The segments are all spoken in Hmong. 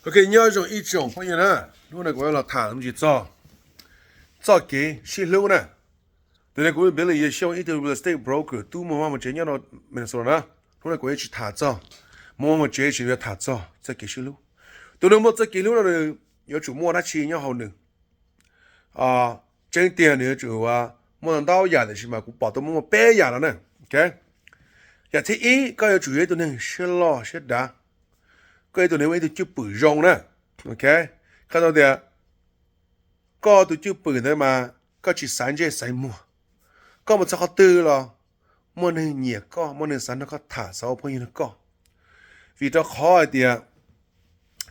Ok, nyob zoo ib tsoom phooj ywg na, hnub no kuv los tham me ntsis txog txoj kev sib hlub na. Tus no kuv Billy Yawg Xyooj, ib tug real estate broker, tub muag vaj muag tsev nyob rau Minnesota na. Hnub no kuv yuav tsis tham txog muag vaj muag tsev, tsis yuav tham txog txoj kev sib hlub. Tus neeg muaj txoj kev hlub no nws yuav tsum muaj dab tsi nyob hauv nws. Tseeb tiag nws yuav tsum muaj ntau yam, tiam sis mas kuv pom tau muaj peb yam no na. Yam thib ib, koj yuav tsum yog ib tug neeg siab loj siab dav, koj ib tug neeg ua ib tug cwj pwm zoo na. Qhia tau tias koj tus cwj pwm ntawd mas koj tsis xaiv ntsej xaiv muag, koj mus txog qhov twg los muaj neeg nyiam koj, muaj neeg xav nrog koj tham, xav ua phooj ywg nrog koj. Vim rau qhov hais tias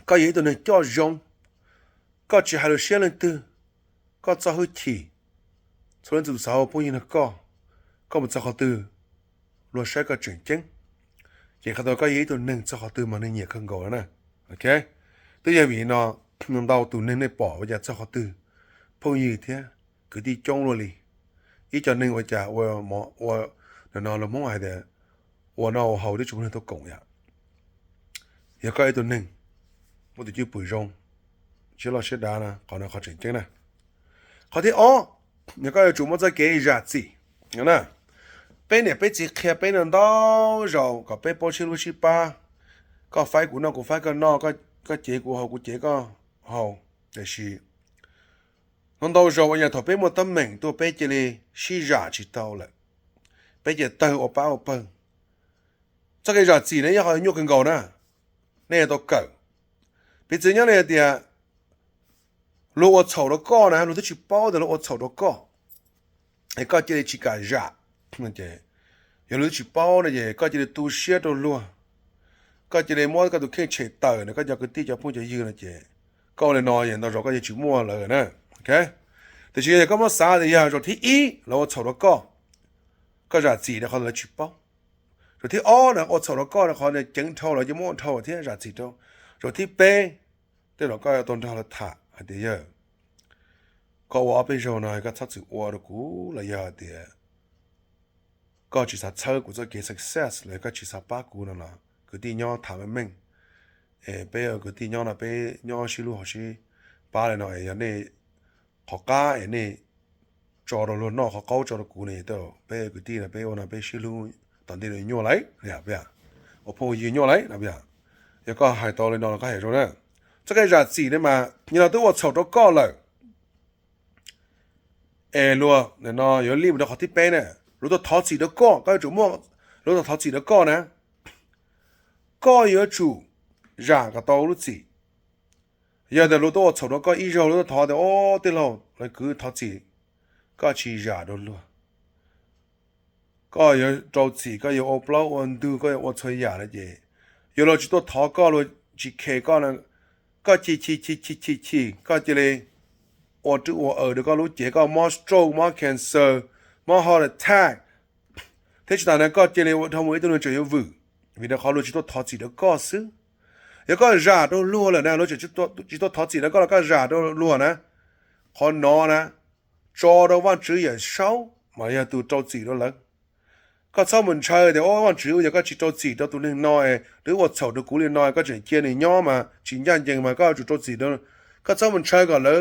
koj yog ib tug neeg coj zoo, koj tsis hais lus siab leej twg, koj txo hwj chim, txhua leej txhua tus xav ua phooj ywg nrog koj, koj mus txog qhov twg luag saib koj tseem ceeb, ces qhia tau koj yog ib tug neeg txog qhov twg mas neeg nyiam kawg nkaus na. Twb yog vim no ntau tus neeg nej pom ua cas txog qhov twg phooj ywg thiab kwv tij coob luaj li. Ib co neeg ua cas ua, ua, no los Hmoob hais tias ua noj ua haus twb tsis muaj neeg tuaj koom yom. Yog koj ib tug neeg muaj tus cwj pwm zoo, siab loj siab dav na, qhov no qhov tseem ceeb na. Qhov thib ob, yog koj yuav tsum muaj txoj kev zam txim na. Peb niam peb txiv qhia peb no ntau zaus kom peb paub sib hlub sib pab, koj faib kuv noj, kuv faib koj noj, koj cev kuv haus, kuv cev koj haus. Tiam sis no ntau zaus ua yog thaum peb muaj teeb meem tuaj peb cia li sib zam tsis tau lawm, peb cia li tawg ua pab ua pawg. Txoj kev zam txim ne yog qhov nyuaj kawg nkaus na, nej yuav tau kawm. Piv txwv nyob li hais tias luag ua txhaum rau koj na, luag twb tsis paub tias luag ua txhaum rau koj, es koj cia li tsis kam zam, yog luag twb tsis paub no ces koj cia li tu siab rau luag, koj cia li muab koj tus kheej tshem tawm na, koj cov kwv tij cov phooj cov ywg no ces koj ua li no es ntau zaus koj yuav tsis muaj lawm na. Tiam sis yog koj muab xav tias yog zaum thib ib lawv ua txhaum rau koj, koj zam txim rau qhov lawv tsis paub. Zaum thib ob na ua txhaum rau koj rau qhov ceev dhau lawv ces muab ua dhau thiab zam txim rau. Zaum thib peb tej zaum koj yuav tau nrog lawv tham hais tias yawg, koj ua ob peb zaug no koj txhob txwm ua rau kuv los yog hais tias koj tsis xav txhawb kuv txoj kev success los koj tsis xav pab kuv no los kwv tij nyob tham meej meej, es peb kwv tij nyob no peb nyob sib hlub hauv sib pab li no es yog nej qhov qab es nej tso rau luag noj, qhov qaub tso rau kuv ne, peb kwv tij no peb ua no peb sib hlub tom ntej no nyuaj lawm, ua phooj ywg nyuaj lawm no. Yog koj hais tau li no los koj hais zoo na. Txoj kev zam txim ne mas yog no twb ua txhaum rau koj lawm es luag no yuav li mus rau qhov thib peb na, luag tuaj thov txim rau koj, koj yuav tsum muaj, luag tuaj thov txim rau koj na, koj yuav tsum zam kom tau lub txim. Yog tias luag tuaj ua txhaum rau koj ib zaug, luag tuaj thov tias, o, tij laug, lawv kwv thov txim, koj tsis zam rau luag, koj yuav rau txim, koj yuav ua plaub ua ntug, koj yuav ua txhua yam no ces yog luag tsis tuaj thov koj, luag tsis khe koj no, koj chim chim chim chim chim chim, koj cia li ua rwb ua aws rau koj lub cev, koj mob stroke, mob cancer, mob heart attack, thiab tsis tas na koj cia li ua dhau mus ib tug neeg tseem yuav vwm, vim rau qhov luag tsis tuaj thov txim rau koj xwb. Yog koj zam rau luag lawm na, luag tsis tuaj thov txim rau koj los koj zam rau luag na, qhov no na, tso rau Vaj Tswv Yawm Saub mas yog tus rau txim rau lawv. Koj txhob mus ntshaw tias, o, Vaj Tswv, yog koj tsis rau txim rau tus neeg no es twb ua txhaum rau kuv li no, koj tseem cia nws nyob mas tsis ncaj ncees mas koj yuav tsum rau txim rau. Koj txhob mus ntshaw kom lawv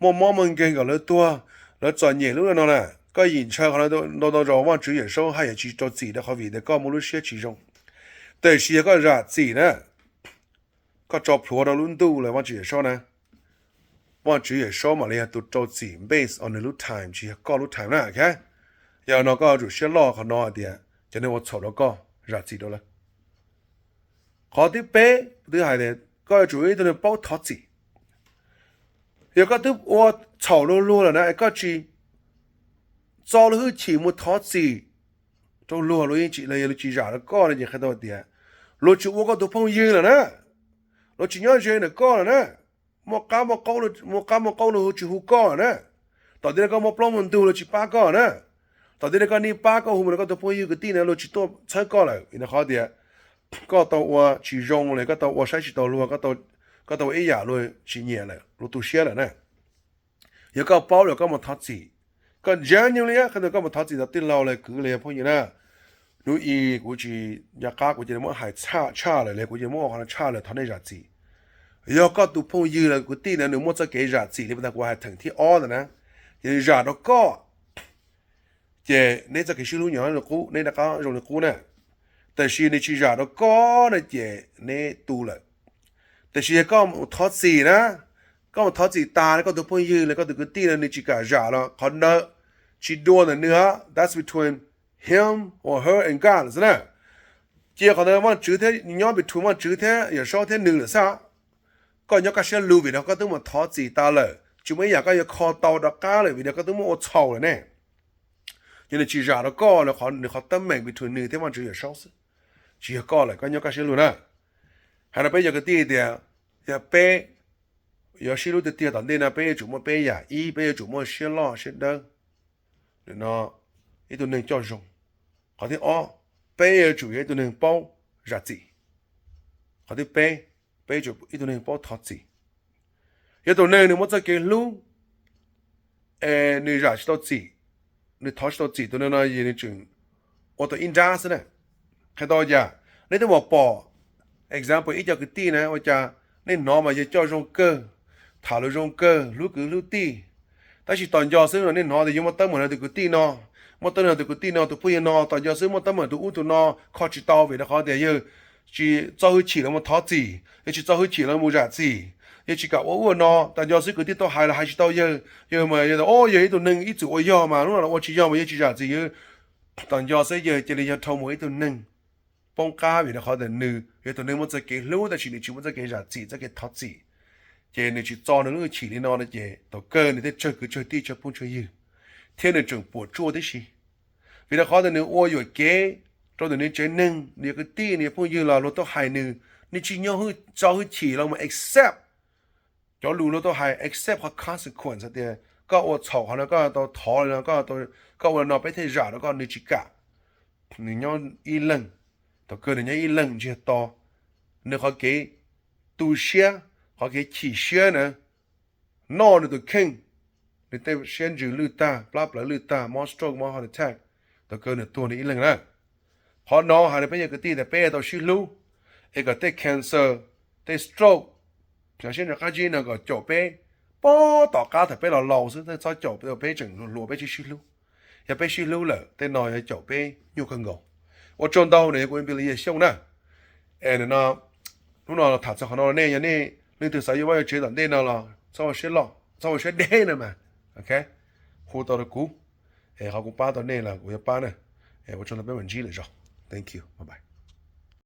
muaj mob muaj nkeeg, kom lawv tuag, lawv txom nyem lub no na. Koj yim ntshaw qhov no ntau ntau zaus Vaj Tswv Yawm Saub haj yam tsis rau txim rau qhov vim tias koj muaj lub siab tsis zoo. Tiam sis yog koj zam txim na, koj tso plhuav rau lub ntuj lawm Vaj Tswv Yawm Saub na, Vaj Tswv Yawm Saub mam li yog tus rau txim based on nws lub time, tsis yog koj lub time na. Yog no koj yuav tsum siab loj qhov no hais tias cov neeg ua txhaum rau koj zam txim rau lawv. Qhov thib peb twb hais tias koj yuav tsum ib tug neeg paub thov txim. Yog koj twb ua txhaum rau luag lawm na es koj tsis txo lub hwj chim mus thov txim rau luag, luag yeej tsis, luag tsis zam rau koj no ces qhia tau tias luag tsis ua koj tus phooj ywg lawm na, luag tsis nyob ze ntawm koj lawm na. Muaj qab muaj qau, muaj qab muaj qau luag tsis hu koj lawm na. Tom ntej no koj muaj plaub muaj ntug luag tsis pab koj na. Tom ntej no koj nij pab koj hu mus rau koj tus phooj ywg kwv tij na luag tsis tuaj txhawb koj lawm vim no qhov tias koj tau ua tsis zoo li, koj tau ua saib tsis taus luag, koj tau ua ib yam luag tsis nyiam lawm, luag tu siab lawm na. Yog koj paub lawm koj mus thov txim, koj genuinely qhia tias koj mus thov txim rau tij laug li kwv li phooj ywg na. Hnub i kuv tsis nco qab kuv cia li muab hais tshaj lawm li, kuv cia li muab ua qhov no tshaj lawm, thov nej zam txim. Yog koj tus phooj ywg los kwv tij no nws muaj txoj kev zam txim li pas tas kuv hais theem thib ob ntawm na, ces nws zam rau koj, ces neb txoj kev sib hlub nyob nws qub, neb rov qab zoo li qub na. Tiam sis nws tsis zam rau koj no ces neb tu lawm. Tiam sis yog koj mus thov txim na, koj mus thov txim tas no koj tus phooj ywg los koj tus kwv tij no nws tsis kam zam los qhov ntawd tsis dua ntawm nws, that's between him or her and God xwb na. Cia qhov ntawd Vajtswv thiab, nyob between Vajtswv thiab Yawm Saub thiab nws lawm xwb. Koj nyob koj siab lug vim no koj twb mus thov txim tas lawm, tsis muaj ib yam koj yuav kho tau rov qab lawm vim no koj twb muab ua txhaum lawm ne. Ces nws tsis zam rau koj los nws qhov teeb meem between nws thiab Vajtswv Yawm Saub xwb, tsis yog koj lawm, koj nyob koj siab lug na. Hais rau peb cov kwv tij tias, yog peb yuav sib hlub tiag tiag tom ntej no peb yuav tsum muaj peb yam. Ib, peb yuav tsum muaj siab loj siab dawb, no ib tug neeg coj zoo. Qhov thib ob, peb yuav tsum yog ib tug neeg paub zam txim. Qhov thib peb, peb yuav tsum ib tug neeg paub thov txim. Yog tus neeg nws muaj txoj kev hlub es nws zam tsis tau txim, nws thov tsis tau txim, tus neeg no nws tseem ua tau ib nrab xwb na. Qhia tau cas? Nej twb mus pom example ib co kwv tij na ua cas nej hnov mas yawg coj zoo kawg, tham lus zoo kawg, hlub kwv hlub tij, tab sis tos nco xwb no nej hnov tias yawg muaj teeb meem no tus kwv tij no, muaj teeb meem no tus kwv tij no, tus phooj ywg no, tos nco xwb muaj teeb meem tus ub tus no, kho tsis tau vim rau qhov tias yawg tsis txo hwj chim los mus thov txim, yawg tsis txo hwj chim los mus zam txim, yawg tsis kam ua ub ua no, tos nco xwb kwv tij tau hais los hais tsis tau yawg, yawg mas yawg tias o yawg ib tug neeg ib txwm ua yog mas hnub no los ua tsis yog mas yawg tsis zam txim, yawg tos nco xwb yawg cia li yog dhau mus ib tug neeg poob qab vim rau qhov tias nws yog tus neeg muaj txoj kev hlub tab sis nws tsis muaj txoj kev zam txim txoj kev thov txim, ces nws tsis txo nws lub hwj chim li no no ces thaum kawg nws thiaj tsawg kwv tsawg tij tsawg phooj tsawg ywg, thiab nws tseem puas tsuaj tib si. Vim rau qhov tias nws ua yuam kev rau ntawm nws tsev neeg, nws yog kwv tij nws yog phooj ywg los luag tuaj hais nws, nws tsis nyob txo hwj chim los mus accept cov lus luag tuaj hais, accept qhov consequence hais tias koj ua txhaum qhov no koj tau thov li no, koj ua li no peb thiaj zam rau koj, nws tsis kam. Nws nyob ib leeg, thaum kawg nws nyob ib leeg ntsiag to, nws qhov kev tu siab, qhov kev chim siab na, noj nws tus kheej, nws tej siab ntsws lwj tag, plab plawv lwj tag, mob stroke mob heart attack, thaum kawg nws tuag nws ib leeg na. Qhov no hais rau peb cov kwv tij tias peb tau sib hlub, es kom tej cancer, tej stroke, cov siab ntsws qab zib no kom caum peb pab tom qab thaum peb los laus xwb, txhob caum peb tseem hluas peb tsis sib hlub. Yog peb sib hlub lawm tej no yuav caum peb nyuaj kawg nkaus. Ua tsaug ntau, no yog kuv Billy Yaj Xyooj na. Es no, hnub no tham txog qhov no nej, yog nej leej twg xav yuav vaj yuav tsev tom ntej no los txhob ua siab loj txhob ua siab deb no mas, hu tau rau kuv, es qhov kuv pab tau nej los kuv yuav pab na. Ua tsaug ntau, peb mam ntsib lwm zaus. Thank you, bye bye.